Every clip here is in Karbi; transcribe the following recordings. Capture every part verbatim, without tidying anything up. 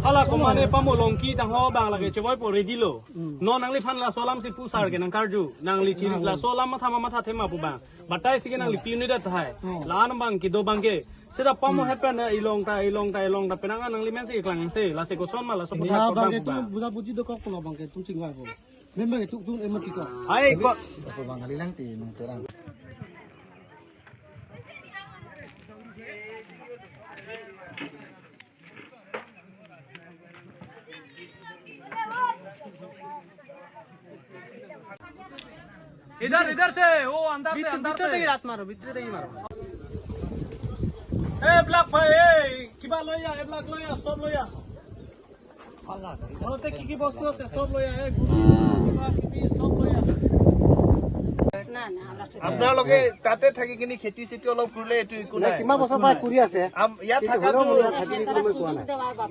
Hala komane pamo Longki tangho abang lake chevoipo ready lo. Hmm. Non nangliphan laso alam si pu sar ke nangkarju. Nangli chiri laso alam matha ma matha thema pu abang. Batai si ke nangli pini dat hai. Hmm. La-an abang kedo abang ke. Seta pamo hepen, eh, ilong ta, ilong ta, ilong ta. Penang an nangli men si keklang se. Lasi koson ma laso putha abang ke pu abang. Buja buji dokok pulo abang ke tum chingvai po. Memang itu tuh emosi kok. Hai, kok. Apa bang kali lang ti nung terang. इधर, इधर से, वो अंदर से, भीतर, अंदर भीतर से। तक ही लात मारो, भीतर तक ही मारो। ए, ब्लैक भाई, ए, किबा लइया, ए, ब्लैक लइया, सब लइया। ঘৰতে কি কি বস্তু আছে, চব লৈ আহে। গুৰু, কিবা কিবি চব লৈ আহে। আপোনালোকে তাতে থাকি কিনি খেতি চেতি অলপ কৰিলে এইটো একো নাই। কিমান বছৰ পৰা কৰি আছে? আম-, ইয়াত কিন্তু থাকাটো হ'লেও মই ইয়াত থাকিম বুলি মই কোৱা নাই।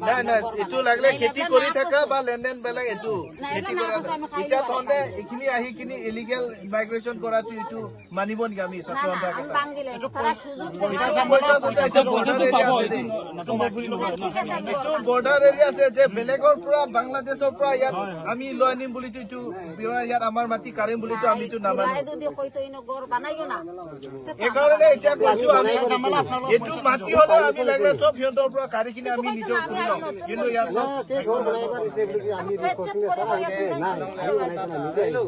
নাই, নাই, এইটো লাগিলে খেতি কৰি থাকা বা লেনদেন বেলেগ এইটো। খেতি কৰা নাই। এতিয়া তহঁতে এইখিনি আহি কিনি ইলিগেল ইমাইগ্ৰেশ্যন কৰাটো এইটো মানিব নেকি আমি ছাত্ৰ সন্থাৰ কথা? পইচা, পইচা, পইচা, এইটো বৰ্ডাৰ এৰিয়া আছে দেই। এইটো বৰ্ডাৰ এৰিয়া আছে যে বেলেগৰ পৰা, বাংলাদেশৰ পৰা ইয়াত আমি লৈ আনিম বুলিতো এইটো বিয়া ইয়াত আমাৰ মাটি কাঢ়িম বুলিতো আমিতো নামানো। এইকাৰণে এতিয়া কৈছো আমি, এইটো মাটি হ'লে আমি লাগিলে চব সিহঁতৰ পৰা কাঢ়ি কিনি আমি নিজৰ কৰি ল'ম। কিন্তু ইয়াত চব ঘৰ বনাই এবাৰ দিছে বুলি আমি ৰিকুৱেষ্ট কৰিলে ছাৰ, আমি নাই, আমি বনাইছো না, নিজে আহিলো।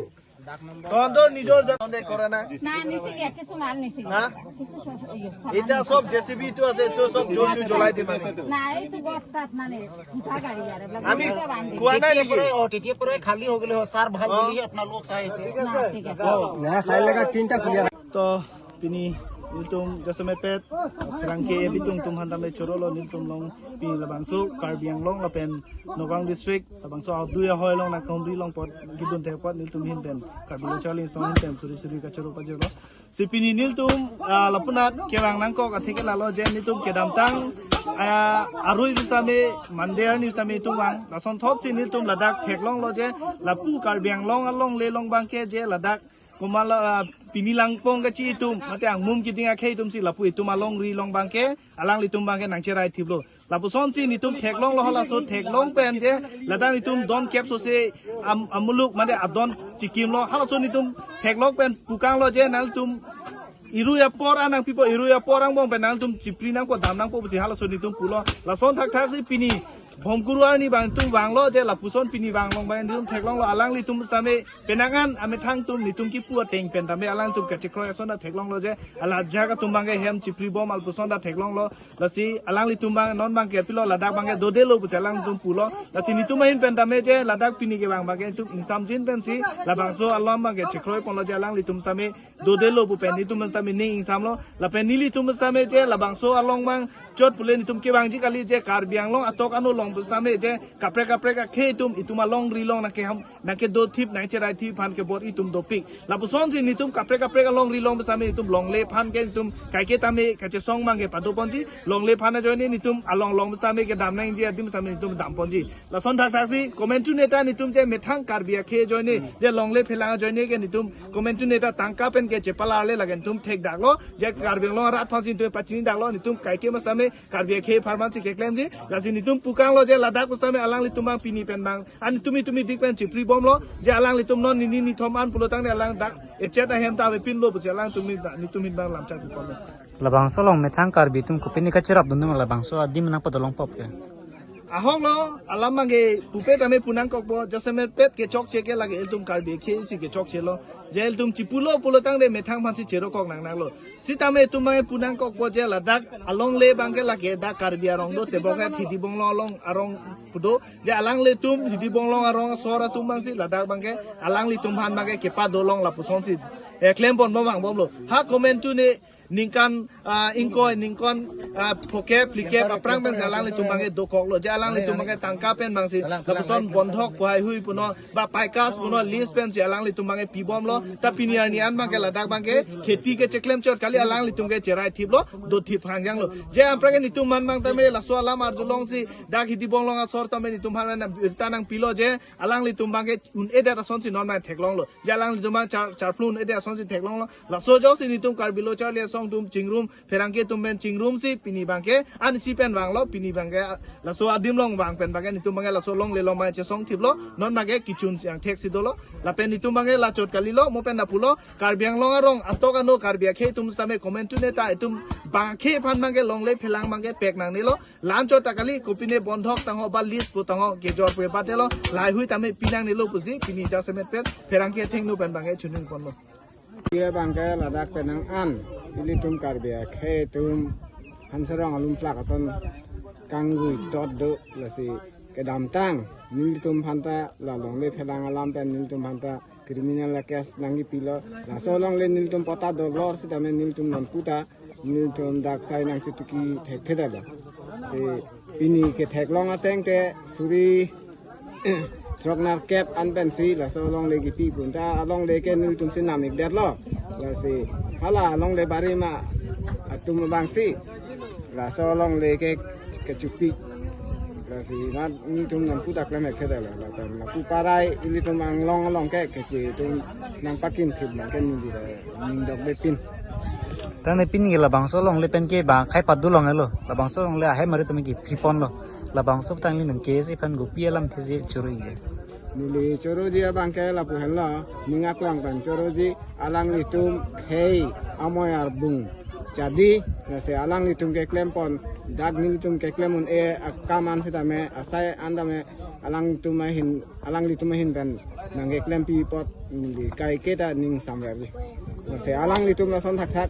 তহঁতৰ নিজৰ জাগাত কৰা নাই। না, নিছেগে, কিছু মাল নিছেগে। হা? কিছু শ-, ইয়ে, সামান এতিয়া নিছেগে। চব জে চি বি টো আছে, এইটো চব জ্বলি জ্বলাই দিম আমি। না, এইটো বস্তাত মানে উঠা গাড়ী আৰু এইবিলাক আমি ঘৰতে বান্ধি কোৱা নাই নেকি? অ, তেতিয়াৰ পৰাই খালী হৈ গ'লে হয়, ছাৰ ভাল বুলিহে আপোনালোক চাই আছে। না, ঠিক আছে। অ। না, খাই লেগা তিনটা খুলিয়া। To pini nelitum jasemet pet, rangke bitung tum han tame chorolo nelitum along pini labangso Karbi Anglong lapen Nagaon district labangso adui ahoi along nangkahumri along apot kedun thek apot nelitum ahin pen Karbi Lo Charli Asong ahin pen suri suri kachoro pajirlo. Si pini nelitum, ah, lapu anat kevang nangkok atheke lalo je nelitum kedamtang, ah, arui pusitame Monday arni pusitame nelitum vang. Lasonthotsi nelitum ladak theklonglo je lapu Karbi Anglong alongle along abangke je ladak komat la, ah, pini langpong kachi atum, mate angmum keding akhei atumsi lapu itum alongri along abangke, alanglitum abangke nangcherai thiplo. Lapusonsi nelitum theklonglo, halaso theklong pen je ladak nelitum don kep sose am-, amuluk mate adon chikimlo, halaso nelitum theklong pen pukanglo je nanglitum irui apor an nangpipo, irui apor angbong pen nanglitum chipri nangpo, dam nangpo pusi halaso nelitum pulo. Lason thakthaksi pini Bhomkuru arni abang nelitum vanglo je lapuson pini vang along abang nelitum theklonglo, alanglitum sitame penang an amethang atum nelitum kipu ateng pen tame alanglitum kachekroi ason ta theklonglo je, ala ajahak atum abangke hem chipri bom lapuson ta theklonglo. Lasi alanglitum abang non abangke pilo ladak abangke dodelo pusi alanglitum pulo. Lasi nelitum ahin pen tame je ladak pini kevang abangke nelitum ingsamjin pensi labangso along abangke chekroi ponlo je alanglitum sitame dodelo pu pen nelitum sitame ning ingsamlo. Lapen nelitum sitame je labangso along abang chot pule nelitum kevangji kali je Karbi Anglong atok ano along pusitame je kaprek kaprek akhei atum itum alongri along nangkeham nangkedo thip nangcherai thip aphan kebor itum dopik. Lapusonsi nelitum kaprek kaprek alongri along pusitame itum longle aphan ke itum kaike tame kachesong abangke padoponji, longle aphan ajoine nelitum along along pusitame kedam nangji adim pusitame itum damponji. Lason thakthaksi komantu neta nelitum je methang Karbi akhei ajoine je longle phelang ajoine ke nelitum komantu neta tangka pen ke chepalarle lagen itum thekdaklo je Karbi Anglong arat aphansi itum pachinidaklo, nelitum kaike pusitame Karbi akhei apharmansi keklemji. Lasi nelitum pukanglo je ladak pusitame alanglitum abang pini pen abang an tumi tumi dik pen chipri bomlo je alanglitum non nini nithom an pulotangte alang dak echet ahem ta avepinlo pusi alanglitum nelitum ahin abang lamchak pipomlo. Labangso along methang Karbi atum kopine kacherap dundun labangso adim nangpadolong pop ke. Ahoklo, alam abangke pupe tame pu nangkokpo, jasemet pet kechokche ke lake ilitum Karbi akhei si kechokchelo. Je ilitum chipulo pulotangte methang aphansi cherokok nangnanglo. Sitame itum abangke pu nangkokpo je ladak alongle abangke lake dak Karbi arong do, tebok ke Hidi Bonglong along arong pu do. Je alanglitum Hidi Bonglong arong asor atum abangsi ladak abangke alanglitum aphan abangke kepadolong lapusonsi, eh, klempon bom vangbomlo. Ha komantu ne ningkan, ah, ingkoi, ningkan, ah, phokep, phlikep aphrang pensi alanglitum abangke dokoklo. Je alanglitum abangke tangka pen abangsi lapuson bondhok pu haihui punon ba paikas punon lease pensi alanglitum abangke pibomlo. Ta pini arni an abangke ladak abangke kheti ke cheklem chot kali, alanglitum ke cherai thiplo, do thip hangjanglo. Je aphrang ke nelitum aphan abang tame laso alam arjulongsi dak Hidi Bonglong asor tame nelitum aphan birta nangpilo je alanglitum abangke un-edet asonsi non mai theklonglo. Je alanglitum abang char, charplun un-edet asonsi theklonglo. Laso ajoksi nelitum Karbi Lo Charli Asong Tum chingrum, pherangke atum pen chingrum si pini abangke, ansi pen vanglo, pini abangke, laso adim along vang pen abangke, netum abangke laso alongle along abangke chesong thiplo, non abangke kechun si angthek si dolo, lapen netum abangke lachot kalilo, mo pen lapulo, Karbi Anglong arong, atok ano Karbi akhei atum sitame comment tu neta, itum abangke aphan abangke longle phelang abangke pek nangnelo, la-anchot ta kali, kopine bondhok tangho ba lease pu tangho, kejor pu batelo, laheihui tame pi nangnelo pusi, pini jasemet pen, pherangke athengno pen abangke chuningponlo. Ke abangke ladak penang an, ilitum Karbi akhei atum Hanserong alum plak ason kangui tot do lasi kedamtang nelitum aphanta la longle phelang alam pen nelitum aphanta criminal case nangkepilo. Laso alongle nelitum patta dolor sitame nelitum nonputa nelitum dak sai nangchetuki thekthedetlo. Si pini ketheklong ateng te suri throk nerkep an pensi laso alongle kipi pon ta alongle ke nelitum si nam-ikdetlo. Lasi hala alongle bari ma atum abangsi laso alongle ke kechupi. Lasi nat nelitum nonputa klem-ik thedetlo. Lapen lapu parai ilitum Anglong along ke keche atum nangpakin thip abangke neli ningdok bepin. Tangte pini labangso alongle pen ke ba khai padu longle lo. Labangso alongle ahem ari tumi ke priponlo. Labangso tangli nang ke si phan gopi alamthe si choro-ikji. Neli choroji abangke lapu henlo, ning aklang pen choroji, alanglitum khei amoi arbung chadi, lasi alanglitum keklempon, dak nelitum keklem un-e akam an sitame, asai an tame, alangtum ahin, alanglitum ahin pen nangkeklem pi apot neli kaiketa ning samverji. Lasi alanglitum lason thakthak,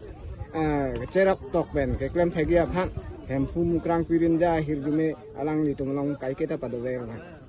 eh, cherap tok pen keklem thekji aphan, Hemphu, Mukrang, Pirinja, hirjume alanglitum along kaiketa padover aphan.